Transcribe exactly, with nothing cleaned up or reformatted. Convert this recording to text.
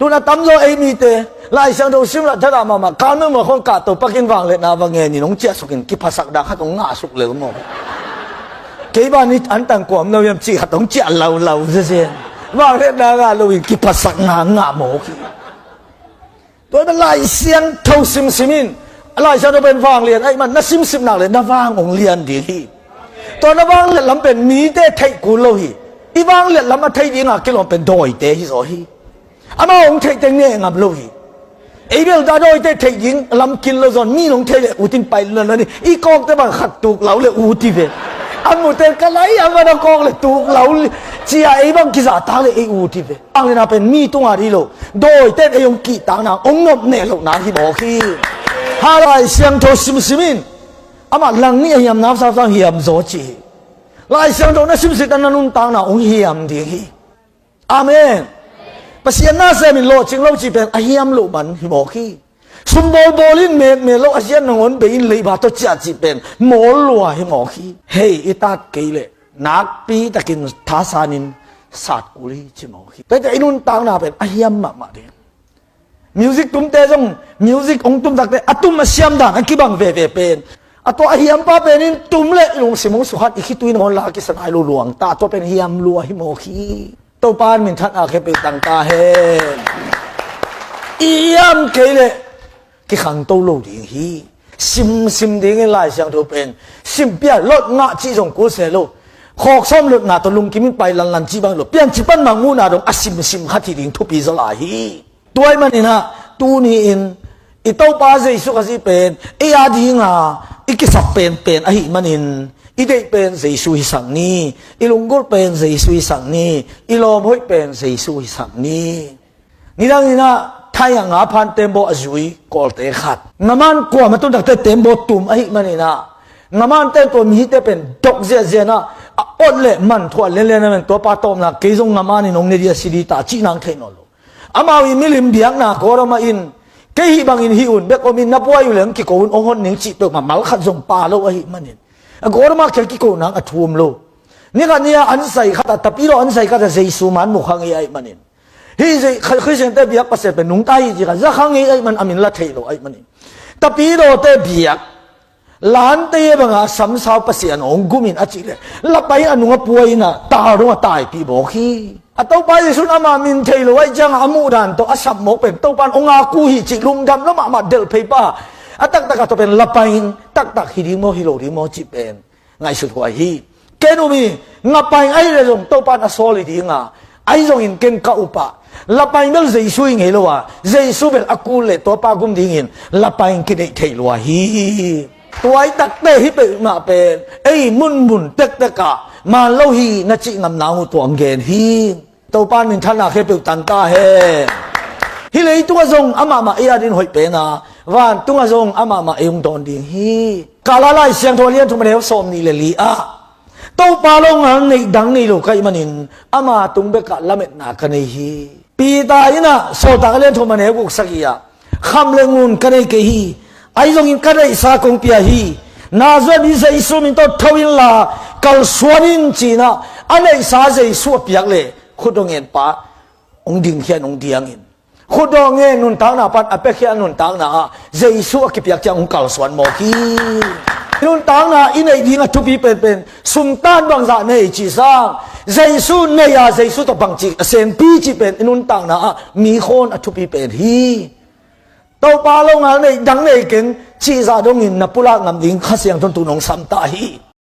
Tun a tamzaw ei mite Lai Siangtho sim lah thadah mahmah, kan mah khong kahto pakin vangliatna va ngenin hong ciahsukin kiphasak dah khat hong ngahsuk lel maw? Kei ban i antang kuam lo hiam cih khat hong ciah laulau zezen. Vangliatna ngah loin kiphasak ngah ngah mawk hi. Tua pen Lai Siangtho simsim in, Lai Siangtho pen vanglian ahih man na simsim nak le na vang hong lian ding hi. Tua na vangliat lam pen mite theih kul lo hi. I vangliat lam a theih dinga kilawm pen dawite hi zaw hi. Amau hong theih teng ne ngam lo hi. Ei bel dah dawite theih ding lam kil lo zawn mi nong theih le utin pai lo na ni. I kawkte bang khat tuk lau le uti ve. A mute ka lai a van a kawk le tuk lau cia ei bang kizahtak le ei uti ve. Ang le na pen mi tunga ri lo. Dawite ei hong kihtakna hong nop neh lohna hi mawk hi. Ha Lai Siangtho simsim in amah lang nih a hiam nau sausau hiam zaw ci hi. Lai Siangtho na simsit a na nuntakna hong hiam ding hi. Amen. Pasian na semin lawhcing lo cih pen a hiam loh man hi mawk hi. Sum bawlbawl in mekmel lo a sian nangawn bei in leiba tawh ciah cih pen mawl lua hi mawk hi. Hei i tat kei leh nakpi takin thasanin sat kul hi ci mawk hi. Tua i nuntakna pen a hiam mahmah ding. Music tumte zong music hong tum takte a tum a siam dan a kibang veve pen a tua a hiampa penin tum le i lungsim hong sukhat i khitui nangawn la kisa nai lo luang ta, tua pen hiam lua hi mawk hi. Topa in minthanna khempeuh tang ta hen. I hiam kei leh kikhangto lo ding hi. Simsim dingin Lai Siangtho pen simpia lot ngah cih zong kul se lo. Khawk sawm lotna tawh lungkim in pai lanlan cih bang lo. Piancil pan mangmuhna dong a simsim khat hi ding thupi zaw lai hi. Tua ahih maninah tuni-in i Topa Jesu Khazih pen ei a dinga i kisap penpen ahih manin i deih pen Jesu hisak ni, i lunggulh pen Jesu hisak ni, i lawmhoih pen Jesu hisak ni. Nidanginah thai a nga phan tembaw a zui kawlte khat ngaman kuam a tuntakte tembaw tum ahih maninah ngaman ten tua mihite pen dok ziahziahnah a ot le man thuah lianlian a men tuapa tawpna kei zong ngamanin hong ne dia si di ta cih nang theih nawn lo. Amau i milim biakna kawrama in kei hih bangin hih un bek omin na buai uh leng kiko un hong hon ning cih peuhmah mal khat zong pa lo ahih manin a kawrama khel kiko nang a thum lo. Nikhat ni-a an sai khatah tapidaw an sai khatah Jesu man mukha ngei ahih manin hih Khristiante biak Pasian pen nungta hi ci kha zakha ngei ahih man a min la thei lo ahih manin tapidawte biak lante banga samsau Pasian hong gumin a cihleh lapai a nunga puai inah tal dong a taipih bawk hi. A Topa Jesu in ama min thei lo ahih cianga a muhdan tawh a sap mawk pen Topa in hong aku hi cih lungdam lo mahmah delh phei pa a taktak a tawh pen lapai in taktak hi ding maw hi lo ding maw cih pen ngaihsut huai hi. Ken umi ngapai ahi le zong Topa in a sawl hi dinga ahi zongin ken ka upah lapai bel Jesu hi ngei lo a Jesu bel a kul le tuapa gum dingin lapai in kideih thei lua hi. Tuai takte hi peuhmah pen ei munmun tektekah man lo hi na cih ngamna uh tuang gen hi. Topa in minthanna khempeuh tang ta hen. Hih leitungah zong amahmah ei adin hoih pena vantungah zong amahmah ei hong dawn ding hi. Kala Lai Siangtho a lian thum a neu sawm nih le li ah Topa longal neih dang nei lo ka hih manin ama tung bekah lametna ka nei hi. Peter innah Sawltak a lian thum a neu guk sagih ah kham le ngun ka nei kei hi. Ahi zongin ka neihsa kong pia hi. Nazareth mi Jesu min tawh tho inla kalsuan in cinah a neihsa Jesu a piak le khutdawh ngen pa hong dingkhia in hong diangin khutdawh ngen nuntakna pan a piakhia nuntakna ah Jesu a kipiak ciang hong kalsuan mawk hi. Nuntakna i neih ding a thupi penpen sumtan bangzah nei cih sang Jesu nei a Jesu tawh bangci a senpi cih pen i nuntakna ah mi khawn a thupi pen hi. Topa longal neih dang nei keng cihzah dongin na pulak ngam ding Kha Siangtho in tu nong samtah hi.